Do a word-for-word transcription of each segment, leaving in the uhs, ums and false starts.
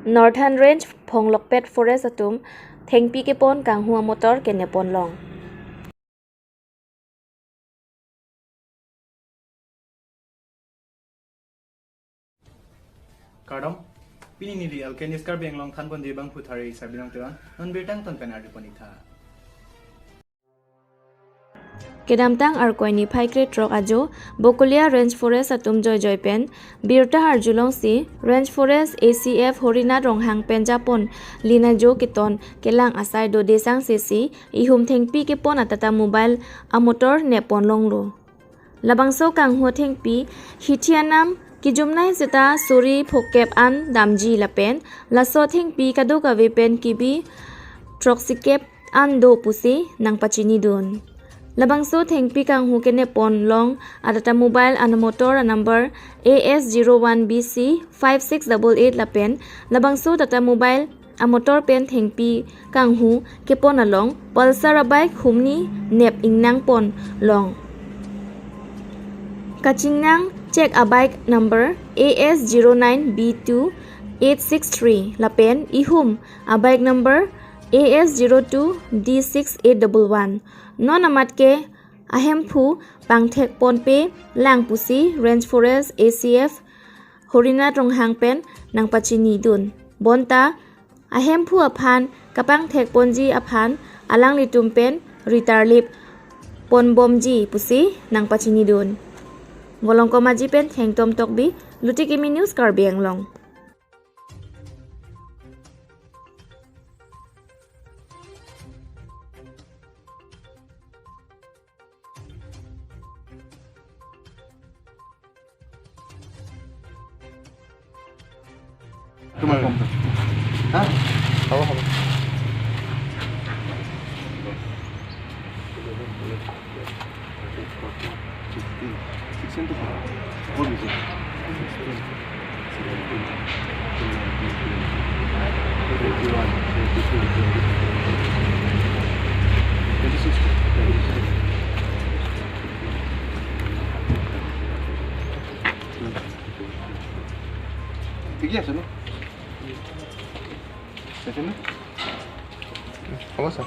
Northern Range Phonglokpet Forest atum thengpi kepon kanghu amotor kenepon long. Kardom, pini neli Alkenist Karbi Anglong thanpon di bangphu thari Sarbilong Teron, non birta angton pen arjupon itha. Kedamtang Arkoi niphai kre throk ajo, Bokolia Range Forest atum joijoi pen birta arjulongsi, Range Forest A C F Horinath Ronghang pen japon lina jo keton kelang asai dode sangse si, ihum thengpi kepon a-Tata Mobile amotor nepon longlo. Labangso kanghu thengpi hithi anam kejumnai seta suri phokep an damji lapen laso thengpi kadokave pen kibi throksikep an do pusi nangpachinidun. Labangso thengpi kanghu kenepon long a-Tata Mobile a-motor a-number A S zero one B C five six double eight lapen labangso Tata Mobile amotor pen thengpi kanghu kepon along Pulsar abike humni nep ingnangpon long. Kachingnang chek abike number A S zero nine B two eight six three lapen ihum abike number A S zero two D six eight double one. Non amat ke ahemphu pangthekponpe lang pusi Range Forest A C F Horinath Ronghang pen nangpachinidun. Bonta ahemphu aphan kapangthekponji aphan alanglitum pen ritarlip ponbomji pusi nangpachinidun. Volongkom Aji pen Thengtom Tokbi, Luti Kimi News, Karbi Anglong. Tomorrow. Huh? How, how? Sixteen to what is it? Sixteen, seventeen, eighteen, nineteen, twenty, twenty-one, twenty-two, twenty-three, twenty-four, twenty-six, twenty-seven. ঠিকে আছে ন? চাইছে ন? হ'ব ছাৰ।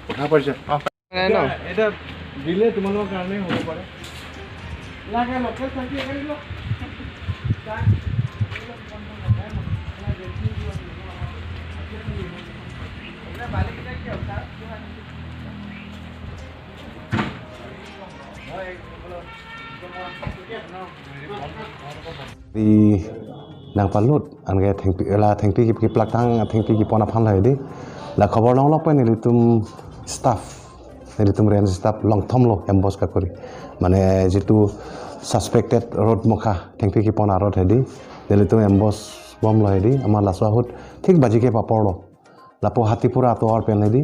কথা পাতিছে? অ। নাই ন? এতিয়া, এতিয়া দিলে তোমালোকৰ কাৰণে হ'ব পাৰে। লাগে লোকেল চাকি একে দিব। Di nangpalut, anke thengpi, la thengpi ki, kiplak tang, thengpi kepon aphan lahai di. La khobor longlok pen nelitum staff, nelitum range staff longthom lo ambush kakori. Mane jitu suspected road mokha, thengpi kepon a-road hedi. Nelitum ambush bomlo hedi, amat laso ahut thik baji kep apor lo. Lapu Hatipura atovar pen hedi.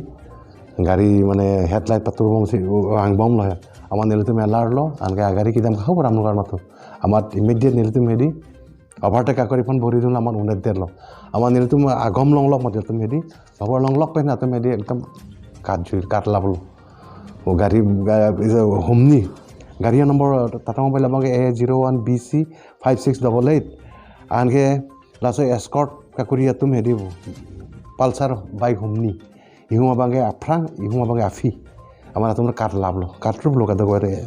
Gari mane headlight patur bomsi, u-, angbomlo he. Amat nelitum alert lo, anke gari kedam kaho ram lugar matu. Amat immediate nelitum hedi. Overtake kakori pon bori dun amat undet lo. Amat nelitum agom longlok amat nelitum hedi. Khobor longlok pen atum hedi ekdom kat jui, kat laplo. O gari, ga-, is a humni. Gari number Tata Mobile abang ke A zero one B C five six double eight. Anke laso escort kakori atum hedi bo. Pulsar bike humni. Ihum abang ke aphrang, ihum abang ke aphi. Amat atum kat laplo, kat ruplo kado kore.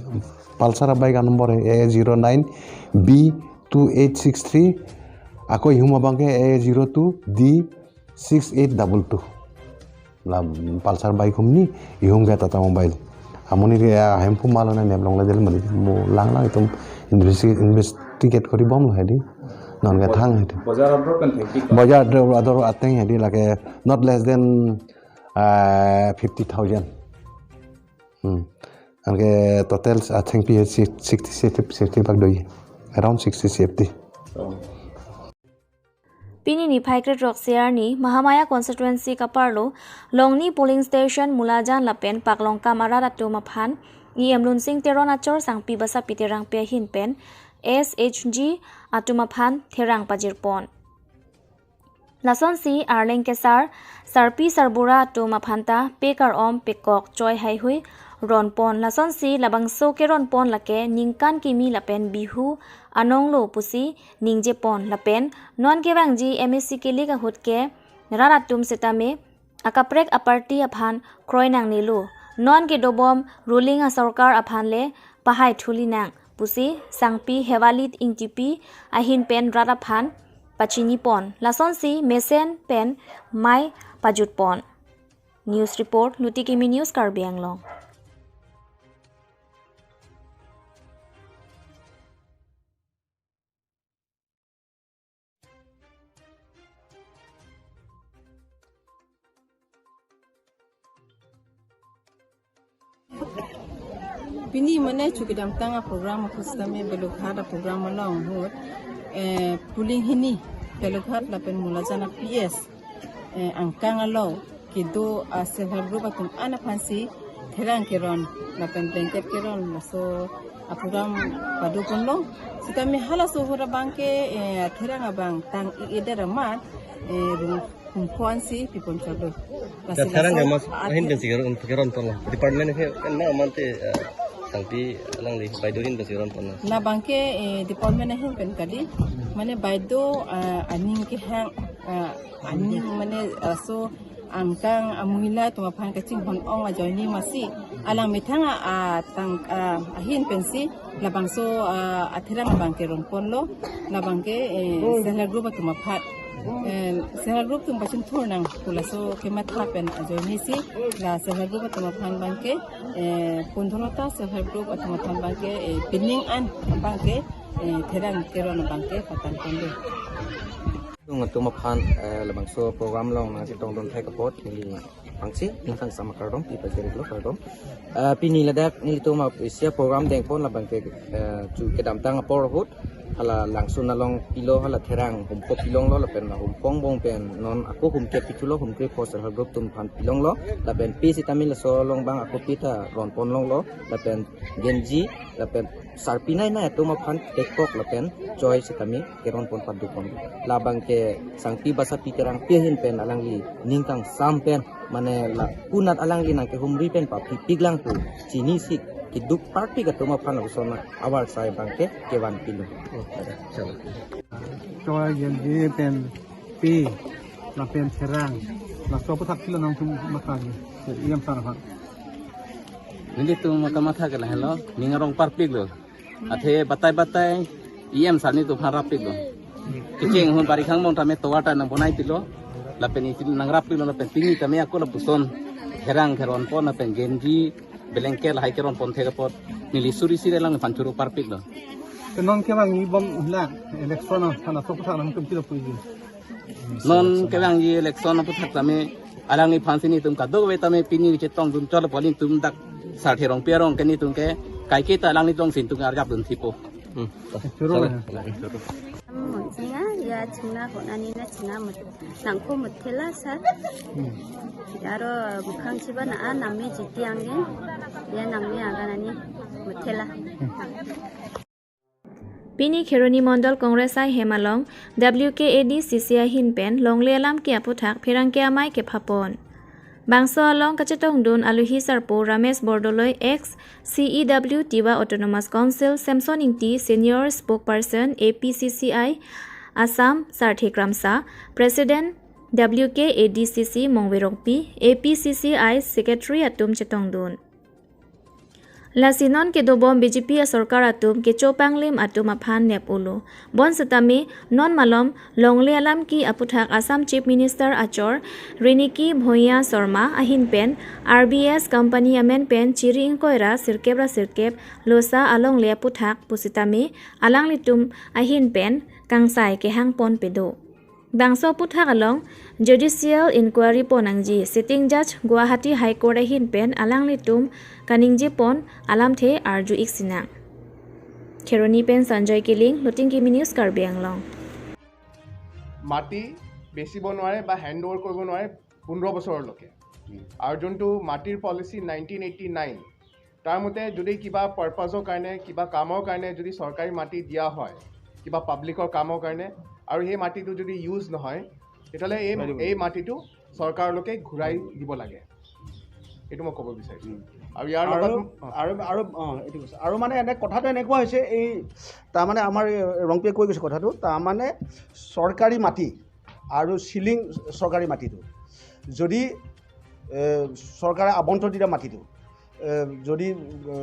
Pulsar bike number A zero nine B two eight six three. Ako ihum abang ke A zero two D six eight double two. La Pulsar bike humni, ihum ke Tata Mobile. Amonit ke ahemphu malone nep longle del mali. Mo lang lang itum investi-, investigate kori bomlo hedi. Non ke thang hedi. Bojar ador pen thengpi. Bojar ador, ador ateng hedi lake not less than, uh, fifty thousand. Hmm. Anke total, I think, P H sixty, sixty, sixty bak doi. Around sixty, sixty. Oh. Pini niphai kre throk Siarni, Mahamaya constituency kaparlo, Longni polling station Mulajan lapen Paklongkam arat atum aphan, E M Lunsing Teron achor Sangpi Basapi Terangpi ahin pen, S H G atum aphan therang pajirpon. Lasonsi Arleng Kesar, Sarpi Sarbura atum aphanta pekar om pekok choi haihui ronpon. Lasonsi labangso keronpon lake ningkan kimi lapen Bihu anonglo pusi ningjepon lapen non kevangji M A C kilik ahut ke rat atum setame akaprek aparty aphan kroi nangnelo. Non kedobom ruling asorkar aphan le pahai thuli nang pusi Sangpi Hewalit Ingtipi ahin pen rat aphan pachinipon. Lasonsi mesen pen mei pajutpon. News report, Luti Kimi News, Karbi Anglong. Pini mane chu kedamtang a program akhus tame Balughat a program along ahut, eh, polling hini Balughat lapen Mulajana P S, eh, angkang alo kedo a self help group atum an aphansi therang keron lapen blanket keron laso a program padoponlo. Sitame halaso ahut abang ke, eh, therang abang tang i eder amat, eh, rum humpon si pipon chalo. Lasi therang laso ke mas at- ahin pensi keron, keronponlo. Department ke na amante, eh, Sangpi alangli baido ahin pensi keronponlo. Labang ke, eh, department ahin pen kali. Mane baido, eh, aning kehang, eh, aning mane, eh, so angkang a mohila atum aphan kachinghon-ong ajoine masi alang methang a, a tang, a, ahin pensi labangso, a, atherang abang keronponlo, labang ke, eh, self help group atum aphan, eh, self help group atum pachunthur nang pu laso kematha pen ajoine si la self help group atum aphan abang ke, eh, pondro ta self help group atum aphan abang ke, eh, pining an abang ke, eh, therang keron abang ke patangponlo. Tung atum aphan, eh, labangso program along nangchetongdun thek apot neli pangsi ningkangsam akardom pi pajirlo, kardom. Eh, pini ladak nelitum ap isi a program dengpon labang ke, eh, chu kedamtang apor ahut hala langsun along pilo, hala therang humkop pilonglo lapen humkong bong pen non ako humkep pithulo, humkre pho self help group atum aphan pilonglo lapen pi sitame laso along abang ako pita ronpon longlo lapen genji lapen sarpi nei nei atum aphan tekpok lapen choi sitame keronpon padopon. Labang ke Sangpi Basapi Terangpi ahin pen alangli ningkangsam pen mane la kunat alangli nangkehumri pen paphipik lang pu chinisi keduk parpik atum aphan lapuson avar sai abang ke kevanpilo. Choi genji pen pi lapen therang laso aputhak pilo nangtum matha ke E M sar aphan. Nelitum kamatha ke lahelo, ning arong parpiklo. Athe batai batai E M sar netum aphan rappiklo. Kecheng ahut bari khang mong tame tovar ta nang bonai pilo. Lapen isi nang rappiklo lapen pini tame ako lapuson therang keronpon lapen genji blanket lahai keronpon thek apot neli suri siri lang aphan churu parpiklo. Te non kevangji bom la election a halaso aputhak nangtum pilo puji. Non kevangji election aputhak tame alangliphan si netum kadokave tame pini chetongdun cholo pu alanglitum dak Sarthe Rongpi arong ke netum ke kaiketa alangli tong si netum arjapdun thipo. Hmm. Churu. Churu. Mo chinga, ya chinga ko nani na chinga mut. Nangko muthela sir. Hmm. Aro bukhang chiba na a nangme jiti angin. Ya nangme aga nani muthela. Hmm. Pini Kheroni Mondol Congress ahem along W K A D C C ahin pen longle alam ke aputhak pherangke amei kephapon. Bangso along kachetongdun aluhi sarpo Ramesh Bordoloi, ex C E W Tiwa Autonomous Council, Samson Ingti, senior spokesperson A P C C I Assam, Sarthe Kramsa, President W K A D C C Mongve Rongpi, A P C C I Secretary atum chetongdun. Lasi non kedobom B J P asorkar atum kecho panglim atum aphan nep-olo. Bonsitame non malom longle alam ke aputhak Assam Chief Minister achor Riniki Bhuiya Sharma ahin pen R B S company amen pen chiri ingkoi ra sirkep ra sirkep losa alongle aputhak pusitame alanglitum ahin pen kangsai kehangponpe do. Bangso aputhak along judicial inquiry pon nangji sitting judge Guwahati High Court ahin pen alanglitum kaningjepon alamthe arju-ik sinang. Kheroni pen Sanjoy Killing, Luting Kimi News, Karbi Anglong. মাটি বেচিব নোৱাৰে বা hand over কৰিব নোৱাৰে পোন্ধৰ বছৰলৈকে। আৰু যোনটো মাটিৰ পলিচি নাইনটিন এইটি নাইন, তাৰ মতে যদি কিবা পাৰ্পাছৰ কাৰণে, কিবা কামৰ কাৰণে যদি চৰকাৰী মাটি দিয়া হয়, কিবা পাব্লিকৰ কামৰ কাৰণে, আৰু সেই মাটিটো যদি ইউজ নহয়, তেতিয়াহ'লে এই, এই মাটিটো চৰকাৰলৈকে ঘূৰাই দিব লাগে। এইটো মই ক'ব বিচাৰিছোঁ। আৰু ইয়াৰ আৰু লগত আৰু আৰু অ, এইটো কৈছে। আৰু মানে এনে কথাটো এনেকুৱা হৈছে, এই তাৰমানে আমাৰ এই ৰংপিয়ে কৈ গৈছে কথাটো, তাৰমানে চৰকাৰী মাটি আৰু চিলিং চৰকাৰী মাটিটো যদি এ, চৰকাৰে আবণ্টন দিয়া মাটিটো এ, যদি এ,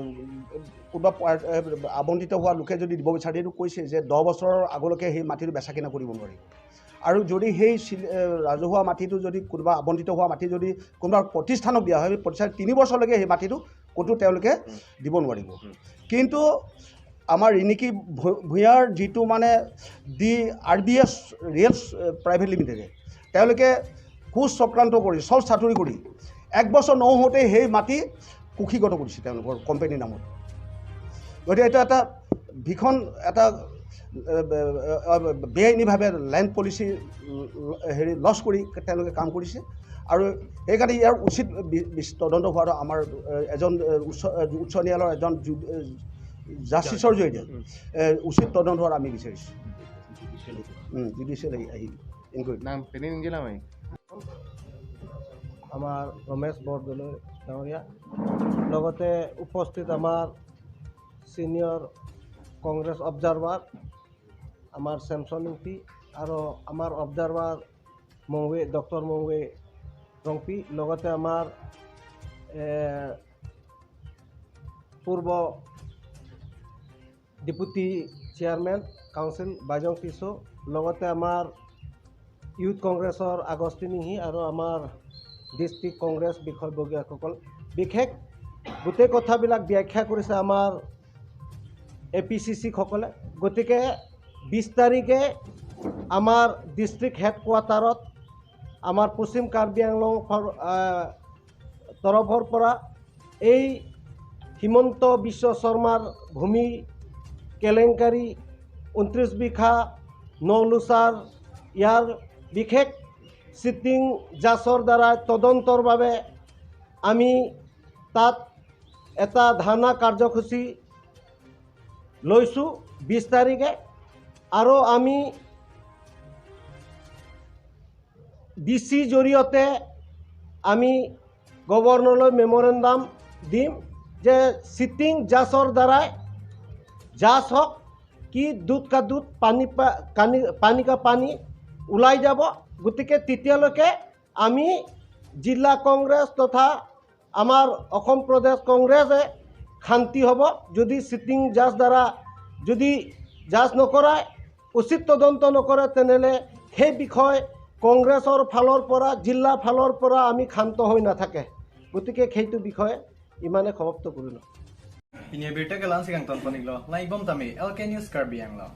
কোনোবা পা- এ, আবণ্টিত হোৱা লোকে যদি দিব বিচাৰে, এইটো কৈছে যে দহ বছৰৰ আগলৈকে সেই মাটিটো বেচা কিনা কৰিব নোৱাৰিব। আৰু যদি সেই চিল- এ, ৰাজহুৱা মাটিটো যদি কোনোবা আবণ্টিত হোৱা মাটি যদি কোনোবা প্ৰতিষ্ঠানক দিয়া হয়, সেই প্ৰতিষ্ঠান তিনি বছৰলৈকে সেই মাটিটো ক'তো তেওঁলোকে দিব নোৱাৰিব। কিন্তু আমাৰ ৰিণিকী ভূ- ভূঞাৰ যিটো মানে দি আৰ বি এছ ৰিয়েলছ প্ৰাইভেট লিমিটেডে তেওঁলোকে কুচক্ৰান্ত কৰি, চল চাতুৰি কৰি এক বছৰ নহওঁতে সেই মাটি কুক্ষিগত কৰিছে তেওঁলোকৰ কোম্পানীৰ নামত। গতিকে এইটো এটা ভীষণ এটা এ, বে- এ, বেআইনীভাৱে লেণ্ড পলিচি হেৰি লছ কৰি তেওঁলোকে কাম কৰিছে। আৰু সেইকাৰণে ইয়াৰ উচিত বি- বিচ- তদন্ত হোৱাটো আমাৰ এ, এজন এ, উচ্চ এ, উচ্চ ন্যায়ালয়ৰ এজন জু- এ, জাষ্টিছৰ জৰিয়তে এ, উচিত তদন্ত হোৱাটো আমি বিচাৰিছোঁ। জুডিচিয়েল আহি- আহিল ইনকুৱাৰী। নাম পেনি নিংগিলাম আহি। আমাৰ ৰমেশ বৰদলৈ ডাঙৰীয়া, লগতে উপস্থিত আমাৰ ছিনিয়ৰ কংগ্ৰেছ অবজাৰ্ভাৰ আমাৰ ছেমছন ইংতি আৰু আমাৰ অবজাৰ্ভাৰ মংৱে, ডক্টৰ মংৱে ৰংপি, লগতে আমাৰ এ, পূৰ্ব ডেপুটি চেয়াৰমেন কাউন্সিল বাইজং টিছো, লগতে আমাৰ ইউথ কংগ্ৰেছৰ আগষ্টিন ইংহি আৰু আমাৰ ডিষ্ট্ৰিক্ট কংগ্ৰেছ বিষয়ববীয়াসকল। বিশেষ গোটেই কথাবিলাক ব্যাখ্যা কৰিছে আমাৰ এ পি চি চিসকলে। গতিকে বিছ তাৰিখে আমাৰ ডিষ্ট্ৰিক্ট হেডকোৱাৰ্টাৰত আমাৰ পশ্চিম কাৰ্বি আংলং ফৰ- আহ, তৰফৰ পৰা এই হিমন্ত বিশ্ব শৰ্মাৰ ভূমি কেলেংকাৰী, ঊনত্ৰিশ বিঘা নলুচাৰ, ইয়াৰ বিশেষ চিটিং জাজৰ দ্বাৰা তদন্তৰ বাবে আমি তাত এটা ধৰ্ণা কাৰ্যসূচী লৈছোঁ বিছ তাৰিখে। আৰু আমি ডি চি জৰিয়তে আমি গভৰ্ণৰলৈ মেমৰেণ্ডাম দিম যে চিটিং জাজৰ দ্বাৰাই জাজ হওক, কি দুধ কা দুধ, পানী পা- কানি- পানী কা পানী ওলাই যাব। গতিকে তেতিয়ালৈকে আমি জিলা কংগ্ৰেছ তথা আমাৰ অসম প্ৰদেশ কংগ্ৰেছে শান্তি হ'ব। যদি চিটিং জাজ দ্বাৰা যদি জাজ নকৰাই, উচিত তদন্ত নকৰে, তেনেহ'লে সেই বিষয়ে কংগ্ৰেছৰ ফালৰ পৰা, জিলা ফালৰ পৰা আমি ক্ষান্ত হৈ নাথাকে। গতিকে সেইটো বিষয়ে ইমানে সমাপ্ত কৰিলোঁ। Pini abirta ke la-ansi kangton pon-iklo, lang-ik bom tame, L K News Karbi Anglong.